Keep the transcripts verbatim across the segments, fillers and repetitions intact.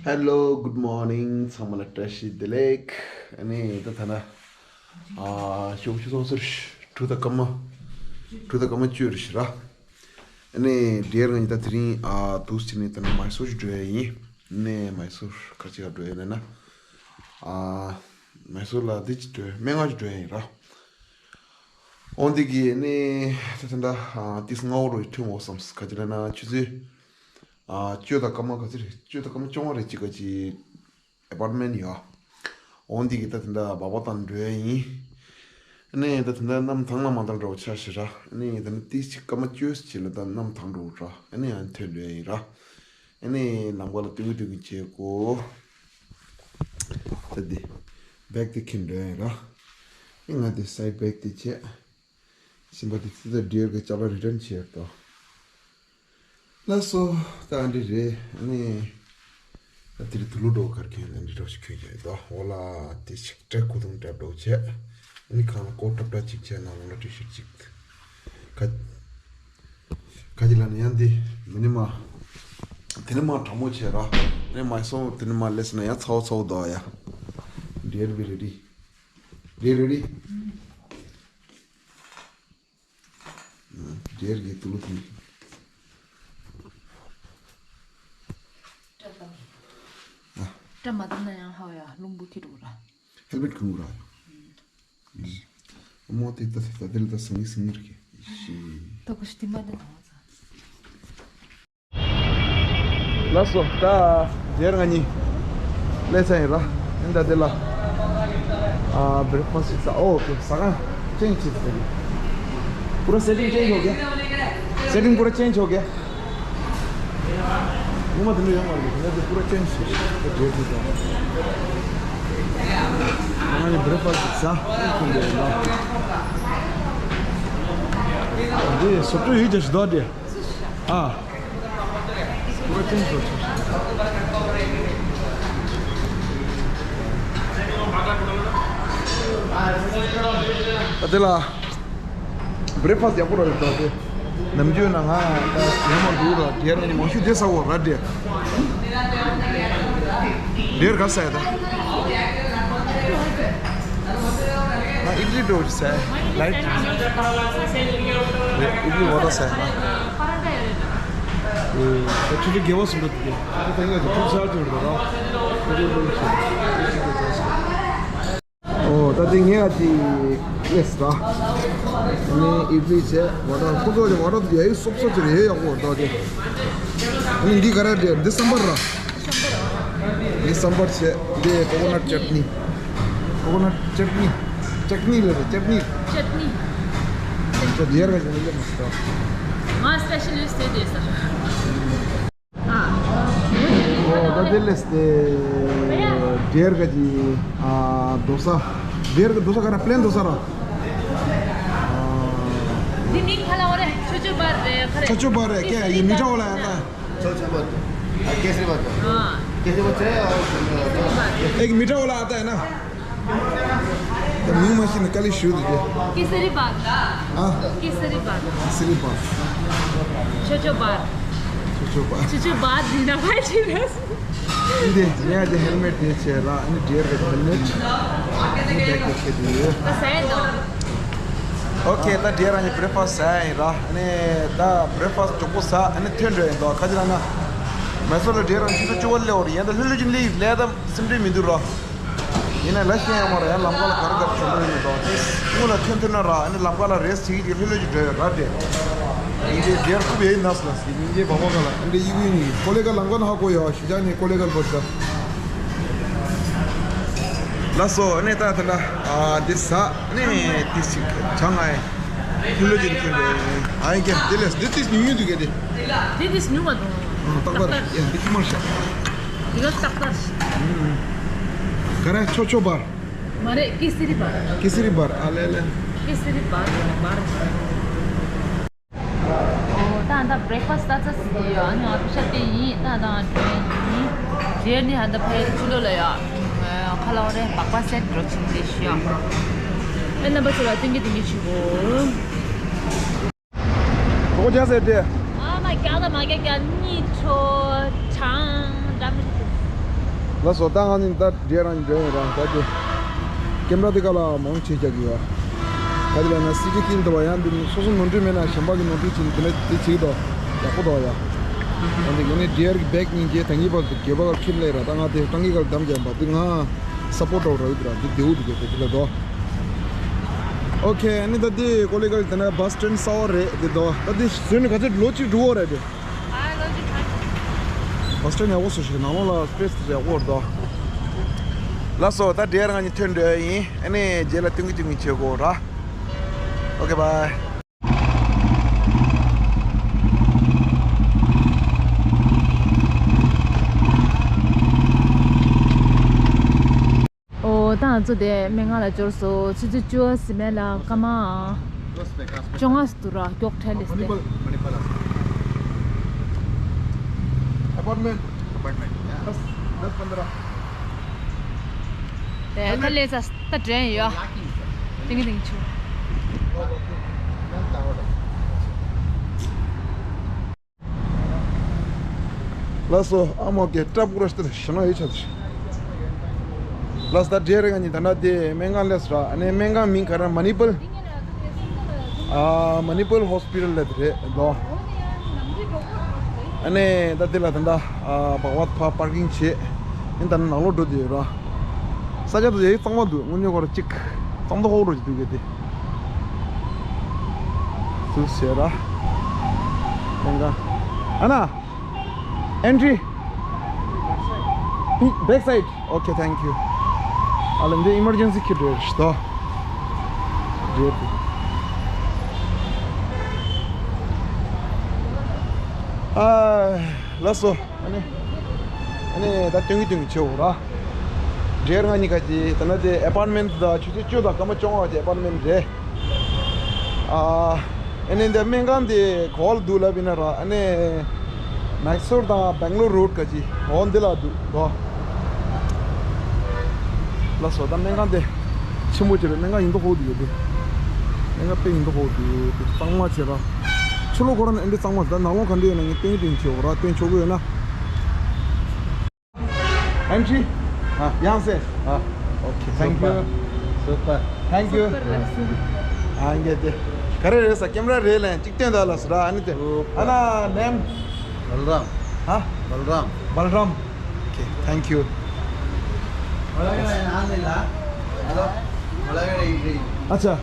Hello, good morning. ཚང་མ་ལ་བཀྲ་ཤིས་བདེ་ལེགས། ཨ་ནི་ད་ཐ་ན་ཨ་ཞོགས་ཆུ་ཚོད་ཟེར་དྲུག་དང་སྐར་མ་དྲུག་དང་སྐར་མ་བཅུ་རེད་ཤག་ར། ཨ་ནི་དེ་རིང་ང་གཉིས་ད་དེ་རིང་ཨ་འདུག་སེ་བྱས་ནས་ད་ནི་མའི་སོར་ཞིག་འགྲོ་ཡ་ཡིན། ཨ་ནི་མའི་སོར་ག་རེ་བྱེད་ག་འགྲོ་ཡ་ལབ་ན། ཨ་མའི་སོར་ལ་འདི་ཅིག་འགྲོ་ཡ། སྨན་ཁང་ཞིག་འགྲོ་ཡ་ཡིན་ར། འོ་འདི་གི་ཨ་ནི་ད་ད་ད་ཨ་ཏིས་སྔ་པོ་རུ་ཐོན་འོང་བསམ། ག་རེ་ལབ་ན་ཆུ་ཚོད་ཨ་བཅུ་དང་སྐར་མ་ག་ཚོད་རེད། བཅུ་དང་སྐར་མ་བཅོ་ལྔ་རེད་ཅིག་ག་ཅིག་ཨེ་པར་ཊི་མེན་ཊི་ཡོད། འོ་འདི་གི་ད་དེ་འདྲ་སྦག་སྦག་བཏང་འགྲོ་ཡ་ཡིན། ཨ་ནི་ད་དེ་འདྲ་གནམ་དྭངས་ན་མ་དྭངས་འདྲ་བོ་ཆགས་ཤག་ར། ཨ་ནི་ད་ནི་ཏིས་ཅིག་སྐར་མ་བཅུ་ཙམ་ལ་ད་གནམ་དྭངས་འགྲོ་ར། ཨ་ནི་ཡང་ཐོན་འགྲོ་ཡ་ཡིན་ར། ཨ་ནི་ལམ་ཁ་ལ་སྟོན་གི་སྟོན་གི་བྱེད་དགོས། ད་འདི་བེག་དེ་འཁྱེར་འགྲོ་ཡ་ཡིན་ར། ཨ་ང་དེ་སའིཌ་བེག་དེ་བྱས། གཞན་པ་དེ་ཚོ་ད་ཌི་ཡར་གི་ཅ་ལག་རི་ཊན་བྱས་ཏོ། ལགས་སོ། ད་འདི་རེད། ཨ་ནི་ད་དེ་རིང་དུག་ལོག་འདྲ་བོ་ག་རེ་གྱོན་ཡོད་ན་འདི་འདྲ་བོ་ཞིག་གྱོན་བཞག་ཡོད་དོ། འོག་ལ་དེ་ཞིག་སྤྲེལ་ཁུ་ཐུང་འདྲ་བོ་བྱས། ཨ་ནི་ཁ་ལ་ཀོ་ཊི་འདྲ་ཅིག་བྱས། ནང་ལོགས་ལ་ཊི་ཤར་ཊི་ཅིག་ག་ག་ཅི་ལབ་ན་ཡང་འདི་མི་ནི་མ། དེ་ནི་མ་གྲང་མོ་བྱས་ར། ཨ་ནི་མའི་སོར་དེ་ནི་མ་སླེབས་ན་ཡང་ཚ་བོ་ཚ་བོ་འདུག་ཡ། ཌི་ཡར་བི་རེ་ཌི། རེ་རེ་རེ། ཌི་ཡར་གི་དུག་ལོག་དེ། སྐྲ་མ་བཏབ་ན་ཡང་ཧ་ཡ་རླུང་བུ་འཁྱེར་འགྲོ་གི་ར། ཧེལ་མེཊ་གོན་དགོས་ར། མོ་དེ་ད་ད་དེ་ལ་ད་སང་ཉིན་སང་ཉིན་རེད་ཤི། ད་ཁོ་ཤི་དེ་མ་དེ་དང་ཚ། ལགས་སོ། ད་དེ་རིང་ང་གཉིས་སླེབས་ཚར་ཡིན་ར། ཨ་ནི་ད་དེ་ལ་ཨ་བྷི་རེག་ཕ་སི་ཞིག་ཟ། ཨོ་ཁེ། ཟ་ཁང་ཅེན་ཇི་བྱེད་ཟེར། पूरा setting change हो गया। सेटिंग पूरा चेंज हो गया। ངོ་མ་དེ་འདྲ་ཡོད་མ་རེད། ངས་དེ་पूरा चेंज བྱས། ད་དེ་དེ་དང་ང་གཉིས་བྷི་རེག་ཕ་སི་ཞིག་ཟ། འདི་སོབ་ཏུ་ཡིག་ཅིག་ཞིག་འདུག་དེ། ཨ། ཨ་དེ་ལ་བྷི་རེག་ཕ་སི་ཡག་པོ་ར་རེད་དོ། དེ་ནམ་རྒྱུན་ན་ང་ད་ཡོང་མ་འདུག་ར། དེ་ནས་མང་ཤོས་དེ་ཟ་འོ་ར་དེ། དེར་ག་ཟ་ཡ་ད། ང་ཨིཌ་ལི་འདྲ་བོ་ཞིག་ཟ། ལའིཊ་ཅིག་ཟ། ཨིཌ་ལི་བ་ད་ཟ་ཡ་ན། ཨོ། ད་ཆུ་ཚོད་བརྒྱད་པ་ཟིན་འགྲོ་འདུག་གས། ད་ལྟ་ཡིན་ན་ཆུ་ཚོད་ཆར་ཅིག་འགྲོ་ར། ཨོ། ད་དེ་ངས་ཨ་ཅིག་ཨེས་ར། ནི་ཨིཌ་ལི་བྱས། བ་ད་ཁོ་ཚོ་ཅིག་བ་ད་དེ་ཡ་ཡི་སོབ་སོབ་ཅིག་རེད། ཡ་ཡག་པོ་འདུག་དེ། ནི་འདི་ག་རེ་རེད། འདི་སམ་བར་ར། འདི་སམ་བར་བྱས། འདི་ཀོ་ཀོ་ནཊ་ཅཊ་ནི། ཀོ་ཀོ་ནཊ་ཅཊ་ནི། ཅཊ་ནི་ལབ་རེད། ཅཊ་ནི། ཅཊ་ནི། ཅཊ་ཡར་ག་ཅི་ནི་ལབ་མ་སོང་། ང་སི་པེ་ཤལ་ཡུ་སི་བྱས་ཏེ་ཟེར། ཨ། ཨོ་ད་དེ་ལས་དེ་ཌི་ཡར་ག་ཅི་ཨ་རྡོ་ས། ཌི་ཡར་གི་རྡོ་ས་ག་ར་པི་ལེན་རྡོ་ས་ར། ཨ། འདི་མིང་ག་ལབ་རེད། ཆོ་ཆོ་བར་རེད། ག་རེ། ཆོ་ཆོ་བར་རེད། ཀྱེ་ཡི་མི་འདྲ་བོ་ལ་ཡང་ད། ཆོ་ཆོ་བར། ཨ་ཀེ་སི་རི་བར། ཨ། ཀེ་སི་རི་བར། ཨེ་གི་མི་འདྲ་བོ་ལ་ཨ་ད་ཡ་ན། ད་མིང་མ་ཤེས་ན་དཀའ་ལས་ཞུ་འདུག་གས། ཀེ་སི་རི་བར། ཨ། ཀེ་སི་རི་བར། ཀེ་སི་རི་བར། ཆོ་ཆོ་བར། ཆོ་ཆོ་བར། ཆོ་ཆོ་བར་འདི་ན་ཕ་ཆི་རེད། འདི་ངས་འདི་ཧེལ་མེཊ་འདི་བྱས་ར། ཨ་ནི་ཌི་ཡར་གི་ཧེལ་མེཊ། ཨ་ནི་བེག་དེ་ཁྱེར་འདུག་ཡོད། ད་ཟས་དང་། ཨོ་ཁེ། ད་ཌི་ཡར་ང་གཉིས་བྷི་རེག་ཕ་སི་ཟ་ཡ་ཡིན་ར། ཨ་ནི་ད་བྷི་རེག་ཕ་སི་མགྱོགས་པོ་ཟ། ཨ་ནི་ཐོན་འགྲོ་ཡ་ཡིན་དོ། ག་ཅི་ལབ་ན། མའི་སོར་ལ་ཌི་ཡར་ང་གཉིས་ཆུ་ཚོད་བཅུ་པ་སླེབས་པ་རེད། ཡིན་ད་ལྷོད་ལྷོད་ཅིག་སླེབས་ཡོད་ལབ་ད་སེམས་ཁྲལ་མི་འདུག་ར། ཡིན་ན་ལ་ཤེས་ཡ་མ་རེད། ཡང་ལམ་ཁ་ལ་ག་རེ་ག་རེ་བྱུང་འགྲོ་ཡོད་མེད་དོ། དེ་སྔོན་ལ་ཐོན་ཐུབ་ན་ར། ཨ་ནི་ལམ་ཁ་ལ་རེས་བྱེད་ཀྱི་ལྷོད་ལྷོད་ཅིག་འགྲོ་ཡོད་ར་དེ། ཡིན་དེ་ཌི་ཡར་ཁུབ་ཡིན་ནས་ལ་སི་ཉིན་རྗེས་བ་མོ་ག་ལ། ཨ་འདི་ཡི་གུ་ནི་ཀོ་ལེ་ག་ལམ་ཁ་ན་ཧ་གོ་ཡོད། ཞུ་ཅག་ནི་ཀོ་ལེ་ག་བར་ད། ལགས་སོ། ཨ་ནི་ད་ད་ལ་ཨ་འདི་ཟ། ཨ་ནི་དེ་ཞིག་བྱ་ང་ཡི་ལྷོད་ལྷོད་ཅིག་ཐོན་འགྲོ་ཡ་ཡིན། ཨ་ཡིན་ཀྱང་དེ་ལས་འདི་དེ་ཉུང་ཉུང་འདུག་གས་དེ། དེ་དེ་ཉུང་བ་འདུག་ཨ་ཏག་ཏག་རེད། ཡ་འདི་ཁྱི་མར་ཤག་འདི་ག་ཏག་ཏག་རེད། ག་རེ། ཆོ་ཆོ་བར། མ་རེད། ཀེ་སི་རི་བར། ཀེ་སི་རི་བར། ཨ་ལེ་ལེ། ཀེ་སི་རི་བར་བར། ཨོ་ད་ད་བྷི་རེག་ཕ་སི་ད་ཚ་སི་ཡོད། ཨ་ནི་ཨ་ཕི་ཤ་དེ་ཡིན། ད་ད་ཡིན། རེད་ནི་ཧ་ད་ཕའི་ཆུ་ལོ་ལ་ཡོད། ཁ་ལ་བ་རེ་སྦག་སྦག་སེ་འགྲོ་ཆིན་དེ་ཤི་ཡོད། ཨེ་རྣམ་པ་ཚོ་ལ་ཏིང་གི་ཏིང་གི་ཆུ་བོ། ལོ་རྒྱག་ཟེར་ཏེ། ཨ་མ་རྒྱག་དང་མ་རྒྱག་རྒྱག་གཉིས་ཁྲོ་གྲང་འདྲ་མི་འདུག་ལགས་སོ། ད་ང་ནི་ད་འདྲེ་རང་འདྲེ་ཡིན་རང་ད་དེ། ཀེམ་ར་དེ་ག་ལ་མང་ཆེ་རྒྱག་གི་ཡོད། ད་དེ་ལ་ན་སི་ཏི་ཀིལ་འདུག་བ། ཡང་འདི་སོ་སོ་ནོར་འཁྲུལ་མེད་ན་གཞན་པ་གི་ནོར་འཁྲུལ་བྱེད་ནི་དེ་ན་དེ་བྱེད་དོ། ཡག་པོ་འདུག་ཡ། ད་འདི་ངས་ནི་འདྲེ་ཡར་གི་བེག་གཉིས་རྗེས་ད་གཉིས་པ་དེ་རྒྱབ་པ་ཁིར་ལས་ར། ད་ང་དེ་ཏང་གི་ག་ལ་འདམ་རྒྱབ་པ་དེ་ང་སཔོར་ཊི་འགྲོ་ར་ཡོད་ར། དེ་དེའུ་དེ་ག་དེ་དེ་ལ་འདུག་ཨོ་ཁེ། ཨ་ནི་ད་དེ་ཀོ་ལི་ག་ལ་དེ་ན་བྷ་སི་སི་ཊེན་ཌི་གསར་པ་རེད་དེ་འདུག་ད་དེ་བཟོས་ནི་ག་ཚོད་ལོ་གཅིག་འགྲོ་གི་རེད་དེ། བྷ་སི་སི་ཊེན་ཌི་ཡག་པོ་བཟོས་ཤག་ནང་ལོགས་ལ་སི་པེ་སི་ཡག་པོ་འདུག་ལགས་སོ། ད་འདྲེ་ཡར་ང་གཉིས་ཐོན་འགྲོ་ཡ་ཡིན། ཨ་ནི་རྗེས་ལ་སྟོན་གི་སྟོན་གི་བྱེད་དགོས་ར། ཨོ་ཁེ་བྷའི། ཨོ་ད་ང་ཚོ་དེ་སྨན་ཁང་ལ་འབྱོར་སོང་། ཆུ་ཚོད་བཅུ་ཟིན་མེད་ལ་སྐར་མ་བཅོ་ལྔ་འདུག་ར། མགྱོགས་ཁྲལ་ལས་སྟེ། ཨ་པར་ཊི་མེན་ཊི། ཨ་པར་ཊི་མེན་ཊི། ཡ། དེ་ཁ་ལས་ས་ད་དྲན་ཡོད། ཏིང་ཏིང་ཆུ། ལགས་སོ། ཨ་མ་གེ་ཏྲ་པུ་ར་སྟེར་ཞེ་ན་ཡོད་ཆ་དེ། ལགས་སོ། ད་འདྲེ་རེ་ང་གཉིས་ད་ན་དེ་སྨན་ཁང་སླེབས་སོང་ར། ཨ་ནི་སྨན་ཁང་མིང་ག་རེ། མ་ནི་པུར། ཨ། མ་ནི་པུར་ཧོ་སི་པི་ཊལ་ལབ་དེ་རེད་དོ། ཨ་ནི་ད་དེ་ལ་ད་ད་ཨ་བག་བ་ཕ་པར་ཀིང་བྱེད། ཨ་ནི་ད་ནང་ལོགས་འགྲོ་དེ་ཡོད་ར། ས་ཆ་དེ་ཡ་གཙང་མ་འདུག་དངོས་གནས་ཁོ་ར་གཅིག་གཙང་མདོག་ཁོག་འགྲོ་གི་འདུག་གི་དེ། ཚུལ་བྱས་ར། སྨན་ཁང་། ཨ་ན། Entry. Back side. Okay, thank you. ཨ་ལ་འདི་emergency ཁྱེར་འགྲོ་ཡ་ཞིག་ཏོ། འདྲེ་དེ། ཨ། ལགས་སོ། ཨ་ནི། ཨ་ནི་ད་སྟོན་གི་སྟོན་གི་བྱེད་འོ་ར། འདྲེ་ང་གཉིས་ཀ་ཅི་ད་ན་དེ་ཨ་པར་ཊི་མེན་ཊི་ད་ཆུ་ཚོད་བཅུ་དང་སྐར་མ་བཅོ་ལྔ་གི་ཨ་པར་ཊི་མེན་ཊི་རེད། ཨ། ཨ་ནི་འདི་སྨན་ཁང་དེ་ག་པར་འདུག་ལབ་ཡིན་ན་ར། ཨ་ནི་མེག་སོར་དང་སྦེང་ལོར་རོཌ་ག་ཅི་འོ་འདི་ལ་འདུག་གོ། ལགས་སོ། ད་སྨན་ཁང་དེ་ཆེན་པོ་ཅིག་རེད། སྨན་ཁང་ཡིན་མདོག་ཁོག་འདུག་ཡོད་དེ། སྨན་ཁང་དཔེ་ཡིན་མདོག་ཁོག་འདུག་ཡོད་དེ། གཙང་མ་བྱས་ར། ཕྱི་ལོགས་ཁོ་རང་ནི་ཨེ་འདྲ་གཙང་མ་རེད། ད་ནང་ལོགས་ག་འདྲ་ཡོད་ན་ངས་སྟོན་གི་སྟོན་གི་བྱེད་འོ་ར། སྟོན་ཆོག་གི་ཡོད་ན། Entry. ཡང་སེ། Okay, thank you. Super. Thank you. ཨ་འགྱེད་དེ། ག་རེ་རེད་ས། ཀེམ་ར་རེད་ལན་གཅིག་སྟོན་ད་ལ་སི་ར། ཨ་ནི་དེ། Super. ཨ་ན་name? Balram. ཧ། Balram. Balram. Okay, thank you. अच्छा।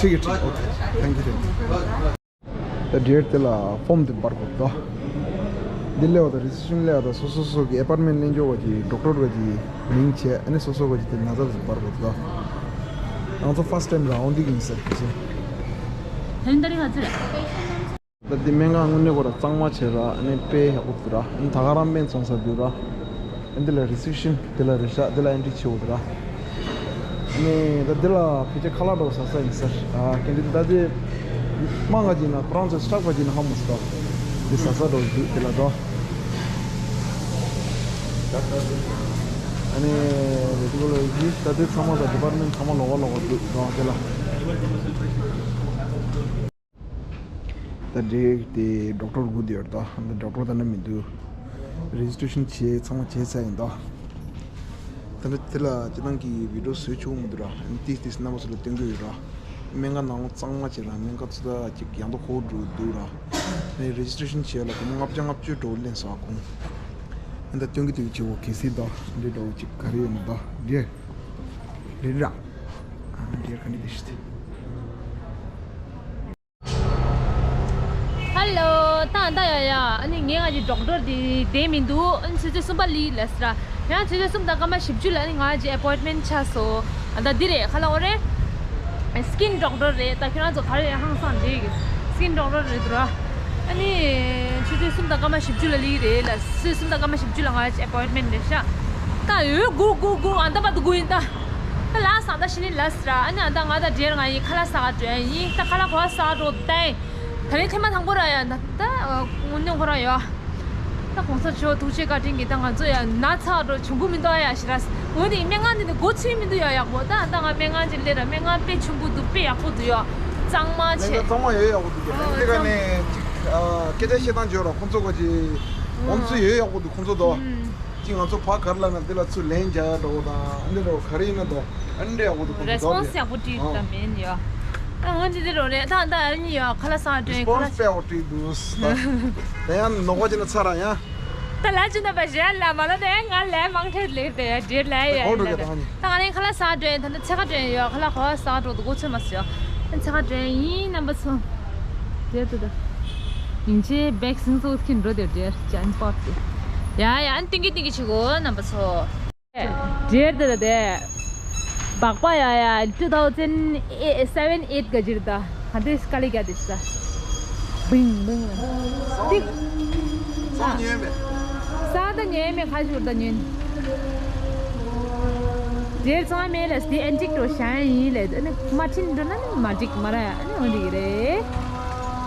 ठीक है, ठीक है। Okay, thank you, thank you. ད་འདྲེ་དེ་ལ་ཕོམ་དེ་འབར་དགོས་དོ། འདི་སླེབས་པ་དང་རི་སེབ་ཤན་སླེབས་པ་དང་སོ་སོ་སོ་གི་ཨེ་པར་ཊི་མེན་ཊི་ལེན་ཆོག་པ་གི་ཌོག་ཊར་བ་གི་མིང་བྱས། ཨ་ནི་སོ་སོ་བ་གི་དེ་ན་ཚ་དེ་འབར་དགོས་དོ། ང་ཚོ་ཕར་སི་ཊི་ཊེམ་རང་འོང་འདི་གིན་ཟེར་གི་ཟེར། ད་ལྟ་རི་ང་ཚོ་རེད། ད་འདི་སྨན་ཁང་དངོས་གནས་ཁོ་ར་གཙང་མ་བྱས་ར། ཨ་ནི་དཔེ་ཡག་པོ་འདུག་ར། ཨ་ནི་ད་ག་རང་སྨན་ཚོང་ས་འདུག་ར། ཨ་ནི་འདི་ལ་རི་སེབ་ཤན་འདི་ལ་རེ་ཤག་འདི་ལ་ཨེན་ཊི་རི་བྱེད་འོ་འདུག་ར། ཨ་ནི་ད་འདི་ལ་ཕལ་ཆེར་ཁ་ལག་འདྲ་བོ་ཟ་ས་ཡིན་ས་རེད། ཨ་ཀེན་ཊིན་ད་འདི་མང་ང་ཅིག་ན་ཁོ་རང་ཚོ་སི་ཊཱཕ་ག་ཅིག་ན་ཧ་མ་སི་ཊཱཕ་འདི་ཟ་ས་འདྲ་བོ་འདུག་འདི་ལ་འགྲོ། ཨ་ནི་རེ་ཌི་ཀོ་ལོ་ཇི་ད་འདི་ཚང་མ་ད་ཌི་པཱར་ཊི་མེན་ཊི་ཚང་མ་ལོགས་ཀ་ལོགས་ཀ་འདུག་འགྲོ་འདི་ལ། ད་འདྲེ་དེ་ཌོག་ཊར་སྒུག་བསྡད་ཡོད་རེད་ད། འདི་ཌོག་ཊར་ད་ནི་མི་འདུག་རེ་ཇི་སི་ཊྲེ་ཤན་བྱས་ཚང་མ་བྱས་ཚར་ཡིན་ད། ད་ནི་དེ་ལ་སྤྱིར་བཏང་གི་བི་ཌི་ཡོ་བཟོས་ཆོག་མི་འདུག་ར། ཨ་ནི་ཏིས་ཏིས་རྣམ་པ་ཚོ་ལ་སྟོན་གི་ཡོད་ར། སྨན་ཁང་ནང་ལོགས་གཙང་མ་བྱས་ར། སྨན་ཁང་ཚོ་ད་ཅིག་ཡང་དུ་ཧོ་འགྲོ་འདུག་ར། ཨ་ནི་རེ་ཇི་སི་ཊྲེ་ཤན་བྱས་ལ་སྒོར་མོ་ལྔ་བརྒྱ་ལྔ་བཅུ་འགྲོ་ལེན་སོགས་ཁོང་། ཨ་ནི་ད་སྟོན་གི་དེ་བྱེད་འོ་གལ་སྲིད་ད་འདི་འདྲ་བོ་ཅིག་ག་རེ་ཡོད་ན་ད་འདི་རེད་ར། ཨ་འདི་ག་ནི་དེ་ཤི་དེ། ཧེ་ལོ། ད་ད་ཡ་ཡ། ཨ་ནི་ངའི་ང་གི་ཌོག་ཊར་དེ་བསྡད་མི་འདུག་ཨ་ནི་ཆུ་ཚོད་གསུམ་པ་སླེབས་ལབ་སོང་ར། ཡང་ཆུ་ཚོད་གསུམ་དང་སྐར་མ་བཞི་བཅུ་ལ་ཨ་ནི་ང་གི་ཨེ་པོའིན་ཊི་མེན་ཊི་ཆགས་སོང་། ཨ་ད་འདི་རེད། ཁ་ལག་འོ་རེད། སི་ཀིན་ཌོག་ཊར་རེད། ད་ཁྱོད་རང་ཚོ་ག་རེ་ཧང་སང་འདྲེ་གི་སི་ཀིན་ཌོག་ཊར་རེད་འདུག་ར། ཨ་ནི་ཆུ་ཚོད་གསུམ་དང་སྐར་མ་བཞི་བཅུ་ལ་སླེབས་རེད་ལབ། ཆུ་ཚོད་གསུམ་དང་སྐར་མ་བཞི་བཅུ་ལ་ང་གི་ཨེ་པོའིན་ཊི་མེན་ཊི་རེད་ཤག་ད་འོ་སྒུག་སྒུག་སྒུག་ཨ་ད་བར་དུ་སྒུག་ཡིན་ད། ད་ལ་སང་ད་ཕྱི་ནས་ལབ་སོང་ར། ཨ་ནི་ཨ་ད་ང་ད་འདྲེ་ང་ཡིན། ཁ་ལག་ཟ་ག་འགྲོ་ཡ་ཡིན། ད་ཁ་ལག་ག་པར་ཟ་ག་འགྲོ་ད་ཡིན། ད་རེས་ཐེངས་མ་དང་པོ་ར་ཡ། ད་ད་དངོས་གནས་ཁོ་རང་ཡ། ད་གོང་ས་མཆོག་ཐུགས་རྗེ་བཀའ་དྲིན་གྱིས་ད་ང་ཚོ་ཡ་ན་ཚ་འགྲོ་བྱུང་གི་མི་འདུག་ཨ་ཡ་ཞེ་དྲག་འོ་དེ་སྨན་ཁང་འདི་ནས་སྒོ་ཕྱེ་མི་འདུག་ཡ། ཡག་པོ་ད་ད་ང་སྨན་ཁང་ཅིག་སླེབས་ར། སྨན་ཁང་དཔེ་ཆེན་པོ་འདུག་དཔེ་ཡག་པོ་འདུག་ཡ། གཙང་མ་བྱས། སྨན་ཁང་གཙང་མ་ཡོད། ཡག་པོ་འདུག་ཨ་ཨ་འདི་ག་ནས་ཅིག་ཨ་སྐད་ཆ་བཤད་སྟངས་བྱོས་ར། ཁོང་ཚོ་ག་ཅིག་ཨ་ཨོམ་སི་ཡོད། ཡག་པོ་འདུག་ཁོང་ཚོ་དོ། ཨ། ཅི་ང་ཚོ་ཕ་གར་ལ་ན་འདི་ལ་ཚུར་ལན་རྒྱག་འགྲོ་དང་ཨ་འདི་འགྲོ་ག་རེ་ཡིན་ན་དོ་ཨ་འདྲེ་ཡག་པོ་འདུག་གོ་རེ་སི་པོན་སི་ཡག་པོ་བྲིས་ད་མེད་ཡ། ད་ང་འདི་འདི་རོ་རེད་ད་ད་ཨ་ནི་ཡ་ཁ་ལག་ཟ་སྤྲོད་ཁ་ལག་རེ་སི་པོན་སི་དཔེ་ཡག་པོ་བྲིས་འདུག་ད་ཡང་ནོག་པ་ཅི་ན་ཚ་ར་ཡ། ད་ལ་ཅི་ན་པ་ཞེ་ལ་མ་ལོ་དེ་ང་ལས་མང་ཐེར་ལེ་དེ་ཡ་འདྲེ་ལ་ཡ་ཧོ་འགྲོ་ཡ་ད་ཨ་ནི། ད་ང་ནི་ཁ་ལག་ཟ་སྤྲོད་ད་ད་ཚེ་ཁ་སྤྲོད་ཡ་ཁ་ལག་ཧོ་ཟ་འགྲོ་འདུག་གོ་ཚོད་མ་སོ་ཡ། ད་ཚེ་ཁ་སྤྲོད་ཡིན་རྣམ་པ་ཚོ། དེ་ད་ད། ཡིན་ཆེ་བེག་སིང་སོགས་ཁྱེར་འགྲོ་དེ་འདྲེ་ཅན་པོ་དེ། ཡ་ཡ་ཨ་ནི་ཏིང་གི་ཏིང་གི་བྱེད་དགོས་རྣམ་པ་ཚོ། འདྲེ་དེ་ད་དེ། སྦག་སྦག་ཡ་ཡ་two thousand seven eight ག་ཇིར་ད། ཧ་དེ་སྐ་ལི་ག་དེ་ས། བིང་བིང་། ཏིག་ས་ཉོས་མེད། ས་ད་ཉོས་མེད་ཁ་ཞུར་ད་ཉོས། འདྲེ་ཚང་མེད་ལ་སྟེ་ཨན་ཏིག་ཏོ་ཤ་ཡིན་ལེ་ཨ་ནི་མ་ཁྲིན་འགྲོ་ན་ནི་མ་འགྲིག་མ་ར་ཡ་ཨ་ནི་འོ་འདི་གི་རེད།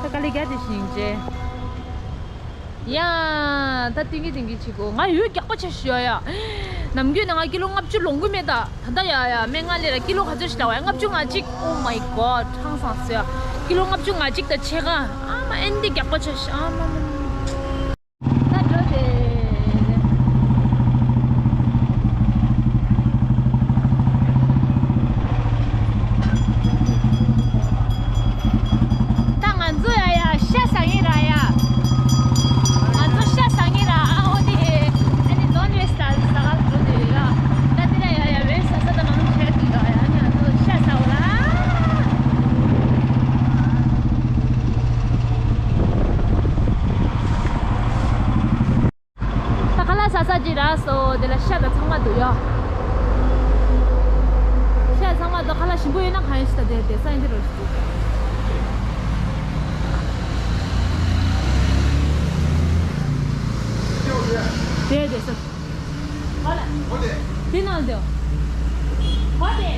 ད་སྐ་ལི་ག་དེ་ཤིང་ཅེ། ཡ། ད་ཏིང་གི་ཏིང་གི་བྱེད་དགོས། ང་ཡོད་རྒྱགས་པ་ཆ་ཞུ་ཡ། ནམ་རྒྱུན་ནང་ང་ཀི་ལོ་ལྔ་བཅུ་ལོངས་གི་མེད་ད། ད་ལྟ་ཡ་ཡ་སྨན་ཁང་ལས་ལ་ཀི་ལོ་ག་ཚོད་ཞིག་ལ་བ་ཡ་ལྔ་བཅུ་ང་གཅིག Oh my god ཧྲང་སང་ཟེར་ཡ། ཀི་ལོ་ལྔ་བཅུ་ང་གཅིག་ད་ཆེ་ག་ཨ་མ་ཨན་དེ་རྒྱགས་པ་ཆ་ཞུ་ཨ་མ་མ་མ། ད་འགྲོ་དེ། ད་ང་ཚོ་ཡ་ཡ་ཤ་ཟ་ངེས་ར་ཡ། ང་ཚོ་ཤ་ཟ་ངེས་ར་ཨ་འོ་དེ་ཨ་ནི་ནོན་ཝེ་ཇི་ཟ་ཟ་ག་འགྲོ་དེ་ཡ། ད་དེ་ལ་ཡ་ཡ་ཝེ་ཇི་ཟ་ས་ད་མ་ནུ་ཆེ་དེ་ཡ་ཡ་ང་ཚོ་ཤ་ཟ་འོ་ལ། ད་ཁ་ལག་ཟ་ས་ཅིག་རག་སོང་། དེ་ལ་ཤ་དང་ཚང་མ་འདུག་ཡ། ཤ་ཚང་མ་འདུག་ཁ་ལག་ཞིམ་པོ་ཡོད་ན་གང་ཡིན་ཞིག་ད་དེ་དེ་ས་ཡིན་དེ་རོ་ཞིག་འདུག་དེ་དེ་ས། ཧོ་ལ། དེ་ནང་དེ། ཧོ་དེ།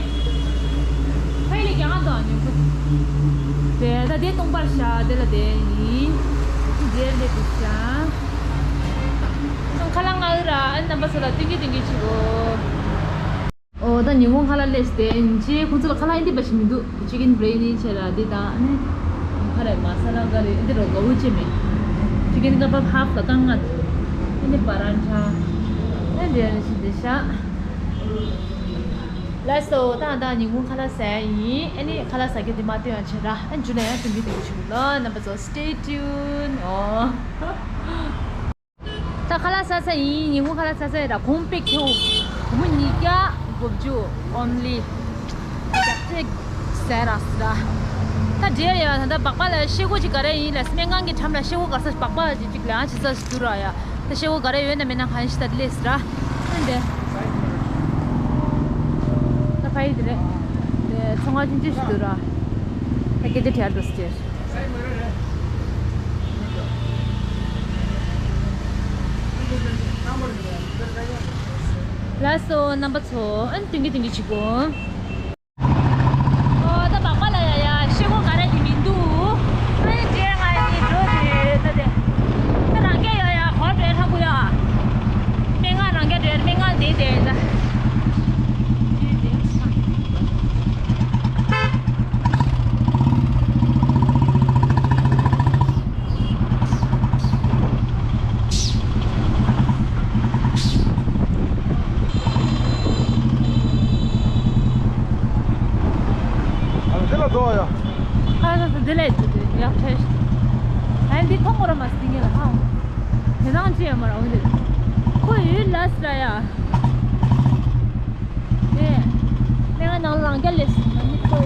ཕ་ཡི་ལས་ཀྱང་ང་དང་ཉོ་གི། དེ་ད་དེ་སྟོང་པར་ཤ་དེ་ལ་དེ་ཡིན། དེ་ལས་དེ་ཤ། ཁ་ལག་ང་ཨུ་ར་ཨ་རྣམ་པ་ཚོ་ལ་ཏིང་གི་ཏིང་གི་བྱེད་དགོས། ཨོ་ད་ཉིན་གུང་ཁ་ལག་སླེབས་ཏེ་ཅི་ཁོང་ཚོ་ལ་ཁ་ལག་ཨེ་འདི་པ་ཞིག་མི་འདུག་ཅི་ཀིན་བྷི་རི་ཡ་ནི་བྱས་ལ་འདི་དང་ཨ་ནི་ཁ་རེ་མ་ས་ལ་ཀ་རེ་ཨེ་འདི་རོ་ག་བུ་ཅི་མེད། ཅི་ཀིན་ཀ་བབ་ཧབ་ལ་ཀ་ང་ཨེ་འདི་པ་རན་ཆ་ཨེ་འདི་ཨ་ནི་ཞིག་འདི་ཤ། ལགས་སོ་ད་ད་ཉིན་གུང་ཁ་ལག་ཟ་ཡ་ཡིན། ཨ་ནི་ཁ་ལག་ཟ་རྒྱུ་འདི་མ་སྟོན་ཡང་བྱས་ར་ཨ་འཇུ་ན་ཡང་སྟོན་གི་སྟོན་གི་ཆུ་ལ་རྣམ་པ་ཚོ་stay tuned ཨོ། ད་ཁ་ལག་ཟ་ས་ཡིན། ཉིན་གུང་ཁ་ལག་ཟ་ས་ཡིན་ར་གོང་པེ་ཁྱེའུ་སྒོར་མོ་ཉིས་བརྒྱ་དགུ་བཅུ་only བརྒྱད་ཅུ་ཟེར་ར་ཟེར་ར། ད་འདྲེ་ཡ་ད་ད་སྦག་སྦག་ལ་ཤེལ་སྒོ་ཅིག་ག་རེ་ཡིན་ལ་སྨན་ཁང་གི་འགྲམ་ལ་ཤེལ་སྒོ་ག་ས་སྦག་སྦག་ཅིག་ཅིག་ལ་ཅི་ས་ཞིག་འདུག་ར་ཡ། ད་ཤེལ་སྒོ་ག་རེ་ཡོད་ན་མེད་ན་གང་ཞིག་ད་ལས་ཟེར་ར། ཨ་འདྲེ། ད་ཕ་ཡི་དེ་རེད། དེ་ཚོང་ཁང་ཆུང་ཆུང་ཞིག་འདུག་ར། ད་སྐད་ཆ་དྲིས་འགྲོ་ཟེར། ལགས་སོ་རྣམ་པ་ཚོ་ཨན་ཏིང་གི་ཏིང་གི་བྱེད་དགོས། ཨོ་ད་སྦག་སྦག་ལ་ཡ་ཡ་ཤེལ་སྒོ་ག་རེ་དེ་མི་འདུག་ཨན་འདྲེ་ང་ཡི་འགྲོ་དེ་ད་དེ་ད་རང་སྐད་ཡ་ཡ་གོ་འདྲེ་ཧྲ་གུ་ཡ། སྨན་ཁང་རང་སྐད་འདྲེ་སྨན་ཁང་དེ་དེ་ད། ཨ་འདི་ལ་འགྲོ་ཡ། ཨ་ལ་ལ་འདི་ལ་འདི་ཡག་ཕེ། ཨ་འདི་མཐོང་གོ་ར་མ་སྟིང་ངེ་ལ་ཧང་། དེ་ནང་ཅི་ཡ་མ་ར་འོ་འདི། ཁོ་ཡུལ་ལ་སྲ་ཡ། ནས། ནས་ང་ནང་ལང་རྒྱ་ལས་སྲིད་མ་ཉིད་ཁོ།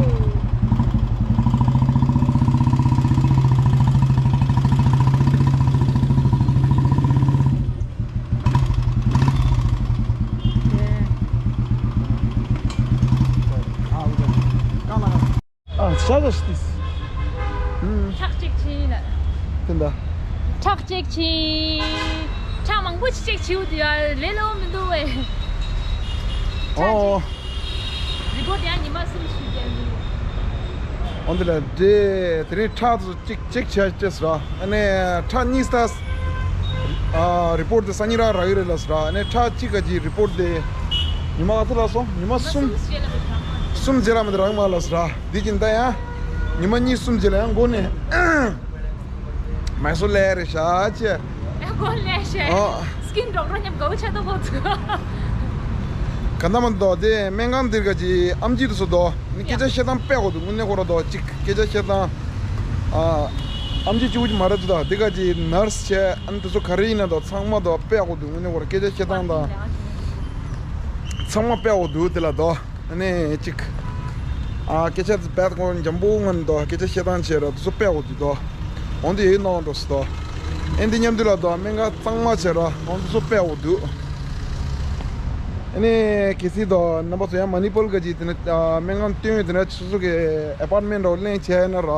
ཨ་ས་ས་སྟིས། ཁྲག་གཅིག་ཕྱིན་ལ། དེ་འདྲ། ཁྲག་གཅིག་ཕྱིན། ཁྲག་མང་པོ་ཅིག་ཕྱིའུ་དེ་ཡ་ལེ་ལོ་མི་འདུག་བས། ཨོ། རི་པོར་ཊི་ཡང་ཉི་མ་གསུམ་ཞིག་རྒྱག་འདུག་ཨོ་འདི་ལ་དེ་དེ་རིང་ཁྲག་ཚོ་གཅིག་གཅིག་བྱས་ཅེས་ར། ཨ་ནི་ཁྲག་གཉིས་ལྟ། ཨ་རི་པོར་ཊི་དེ་སང་ཉིན་ར་རག་གི་རེད་ལ་སོ་ར། ཨ་ནི་ཁྲག་གཅིག་ག་གི་རི་པོར་ཊི་དེ་ཉི་མ་ག་ཚོད་ལ་སོང་། ཉི་མ་གསུམ། གསུམ་རྗེས་ལ་མི་དེ་རག་མ་ལ་སོ་ར། འདི་གི་ད་ཡང་ཉི་མ་གཉིས་གསུམ་རྗེས་ལ་ཡང་མགོ་ནས་མ་སོ་ལས་རེད་ཤག་ཅེས། མགོ་ལས་ཤེ། ཨོ། ཀིན་ཌོག་ཊར་མཉམ་དགའ་བོ་ཆགས་ཐུབ་ཁོ་ཚོ། ག་ན་མ་འདུག་དེ་སྨན་ཁང་འདིར་ག་ཅི་ཨམ་ཆི་དུ་སུ་དོ་ནི་སྐད་ཆ་བཤད་སྟངས་དཔེ་གོ་འདུག་དངོས་གནས་ཁོ་ར་དོ་གཅིག་སྐད་ཆ་བཤད་སྟངས། ཨ་ཨམ་ཆི་གཅིག་པུ་ཅིག་མ་རེད་འདུག་ད་འདི་ག་ཅི་ནར་སི་བྱས་ཨ་ནི་དེ་ཚོ་ག་རེ་ཡིན་ན་དོ་ཚང་མ་དོ་དཔེ་གོ་འདུག་དངོས་གནས་ཁོ་ར་སྐད་ཆ་བཤད་སྟངས་དང་ཚང་མ་དཔེ་གོ་འདུག་དེ་ལ་དོ། ཨ་ནི་གཅིག་ཨ་སྐད་ཆ་དེ་རྦད་ཁོ་འཇམ་པོ་ངང་དོ་སྐད་ཆ་བཤད་སྟངས་བྱས་ར་དེ་ཚོ་དཔེ་གོ་འདུག་དོ། འོན་ཏེ་ཡོད་ནོ་འགྲོ་སི་དོ། ཨེ་འདི་མཉམ་དུ་ལ་དོ་སྨན་ཁང་གཙང་མ་བྱས་ར་འོན་ཏེ་སོ་དཔེ་འོ་འདུག་ཨ་ནི་གལ་སྲིད་དོ་རྣམ་པ་ཚོ་ཡང་མ་ནི་པོལ་ག་ཅིག་དེ་ནས་ཨ་སྨན་ཁང་སྟོན་ཡོད་དེ་ནས་སོ་སོ་གི་ཨེ་པར་ཊི་མེན་ཊི་འདྲ་བོ་ལེན་བྱས་ན་ར་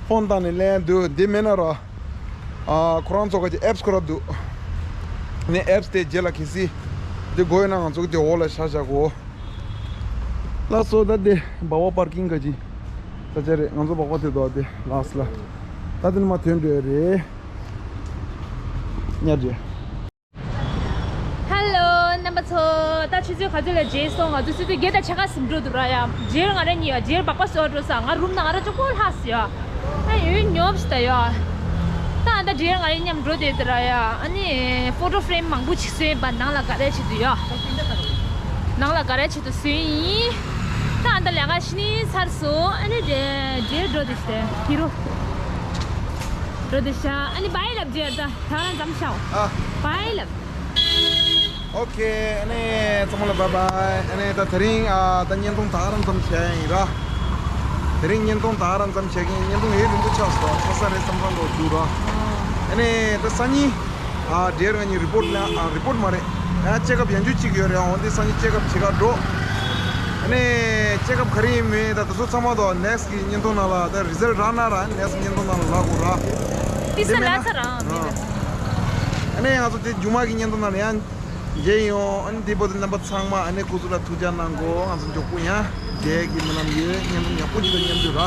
ཕོན་བཏང་ནས་ལེན་འདུག་འདི་མེད་ན་ར་ཨ་ཁོ་རང་ཚོ་ག་ཅིག་ཨེབ་སི་ཁོ་ར་འདུག་ཨ་ནི་ཨེབ་སི་དེ་རྗེས་ལ་གལ་སྲིད་འདི་དགོས་ཡོད་ན་ང་ཚོ་གི་དེ་འོག་ལ་བཞག་བཞག་གོ། ལགས་སོ། ད་དེ་སྦག་སྦག་པར་ཀིང་ག་ཅི་ས་ཆ་རེད། ང་ཚོ་སྦག་སྦག་དེ་དོ་དེ་ལགས་ལ། ད་དེ་ནས་མ་ཐོན་འགྲོ་ཡ་རེད། ཉར་རེད། ཧེ་ལོ། རྣམ་པ་ཚོ། ད་ཆུ་ཚོད་ག་ཚོད་ལ་རྗེས་སོང་། ང་ཚོ་ཆུ་ཚོད་བརྒྱད་དང་ཕྱེད་ཀ་ཟིན་འགྲོ་འདུག་ར་ཡ། རྗེས་ང་རང་གཉིས་ཡ་རྗེས་སྦག་སྦག་ཟོས་འགྲོ་ས། ང་རུམ་ནང་ང་རང་ཅོག་པོ་ལྷག་སོང་ཡ། ཨ་ཡོད་ཉོབ་ཤི་ད་ཡོད། ད་ཨ་ད་འདྲེར་ང་རེ་མཉམ་འགྲོ་དེ་དེ་ར་ཡ། ཨ་ནི་ཕོ་ཊོ་ཕེ་རེམ་མང་པོ་ཅིག་བཟོས་པ་ནང་ལ་ག་རེ་བྱེད་དུ་ཡོད། ནང་ལ་ག་རེ་བྱེད་དུ་བཟོས་ཡིན། ད་ཨ་ད་ལས་ཀ་ཤི་ནི་ཚར་སོང་། ཨ་ནི་འདྲེ་འདྲེར་འགྲོ་དེ་ཤི་དེ་ཁྱི་རོ། འགྲོ་དེ་ཤ་ཨ་ནི་བའི་ལབ་རྗེས་ད་ད་རང་འཛམ་ཤའོ། ཨ། བའི་ལབ། ཨོ་ཁེ། ཨ་ནི་ཚང་མ་ལ་བཱའི་བཱའི། ཨ་ནི་ད་དེ་རིང་ཨ་ད་བརྙན་ཐུང་ད་ག་རང་ཙམ་བྱས་ཡིན་ར། དེ་རིང་བརྙན་ཐུང་ད་ག་རང་ཙམ་བྱས་ཀྱིན། བརྙན་ཐུང་ཡིན་རིང་པོ་ཆགས་སོང་། ཆགས་ས་རེད་བསམ་བསམ་འགྲོ་འདུག་ར། ཨ་ནི་ད་སང་ཉིན་ཨ་འདྲེར་ང་གཉིས་རི་པོ་ཊི་ལ། ཨ་རི་པོ་ཊི་མ་རེད། ཡང་ཅེག་ཨབ་ཡང་རྒྱུ་གཅིག་ཡོད་རེད། འོན་ཏེ་སང་ཉིན་ཅེག་ཨབ་བྱེད་ག་འགྲོ། ཨ་ནི་ཅེག་ཨབ་ག་རེ་ཡིན་མིན་ད་དེ་ཚོ་ཚང་མ་དོ་ནེག་སི་ཊི་གི་བརྙན་ཐུང་ནང་ལ། ད་རི་ཛལ་ཊི་རག་ན་ར་ནེག་སི་ཊི་བརྙན་ཐུང་ནང་ལ་ལབ་དགོས་ར། ཏི་སི་དེ་མེད་ན་ལ་ཚ་རང་མི་རེད། ཨ་ནི་ང་ཚོ་དེ་མཇུག་མ་གི་བརྙན་ཐུང་ནང་ལ་ཡང་། མཇལ་ཡོང་། ཨ་ནི་དེ་བར་དུ་རྣམ་པ་ཚང་མ་ཨ་ནི་སྐུ་གཟུགས་ལ་ཐུགས་ཅག་གནང་དགོས། ང་ཚོ་མགྱོགས་པོ་ཡང་མཇལ་གྱི་སྨོན་ལམ་ཡོད། བརྙན་ཐུང་ཡག་པོ་ཅིག་དང་མཉམ་དུ་ར།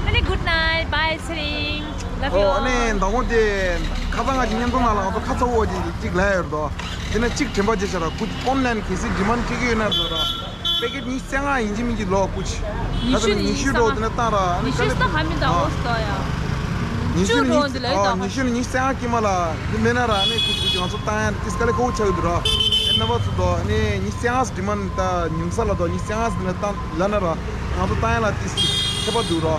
ཨ་ནི་good night, bye ཚེ་རིང་། Love you ཨོ། ཨ་ནི་all. མདང་དགོང་དེ་ཁ་སང་ང་ཅིག་བརྙན་ཐུང་ནང་ལ་ང་ཚོ་ཁ་ཚ་བོ་ཅིག་ཅིག་ལབ་ཡོད་རེད་དོ། དེ་ནས་གཅིག་དྲན་པ་བརྗེད་ཤག་ར། ཁོ་ཨོན་ལན་གལ་སྲིད་ཌི་མན་ཌི་སྤྲད་ཀྱི་ཡོད་ན་ར། པེ་ཀེཊ་ཉི་ཤུ་རྩ་ལྔ་ཡིན་གཅིག་མིན་གཅིག་ལོག་སྐུ་མཁྱེན། ཉི་ཤུ་ད་ལྟ་ཉི་ཤུ་འགྲོ་དེ་ནས་བཏང་ར། ཨ་ནི་ཉི་ཤུ་རྩ་ལྔ་མི་འདུག་ཨོ་སྟོ་ཡ། ཉི་ཤུ་ནི་ཉི་ཨ་ཉི་ཤུ་ནི་ཉི་ཤུ་རྩ་ལྔ་དཀྱིལ་མ་ལ་འདི་མེད་ན་ར། ཨ་ནི་སྐུ་མཁྱེན་ང་ཚོ་བཏང་ཡ་ཏིས་དཀའ་ལས་ཁག་པོ་ཆགས་ཀྱི་འདུག་ར། ཨ་ནི་རྣམ་པ་ཚོ་དོ། ཨ་ནི་ཉི་ཤུ་རྩ་ལྔ་ཌི་མན་ད་ཉུང་ས་ལ་དོ། ཉི་ཤུ་རྩ་ལྔ་ཟིན་ན་བཏང་ལབ་ན་ར། ང་ཚོ་བཏང་ཡ་ལ་ཏིས་ཁྱད་པར་འདུག་ར།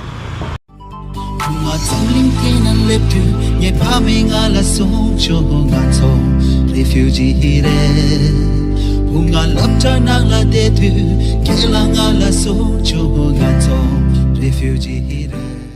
བུ་ང་འཛམ་གླིང་འདི་ན་སླེབས་དུས་ངའི་ཕ་མས་ང་ལ་གསུངས་བྱུང་། ང་ཚོ་རེ་ཕིའུ་ཇི་རེད། བུ་ང་སློབ་གྲྭ་ནང་ལ་བསྡད་དུས་རྒན་ལགས་ང་ལ་གསུངས་བྱུང་། ང་ཚོ་རེ་ཕིའུ་ཇི་རེད།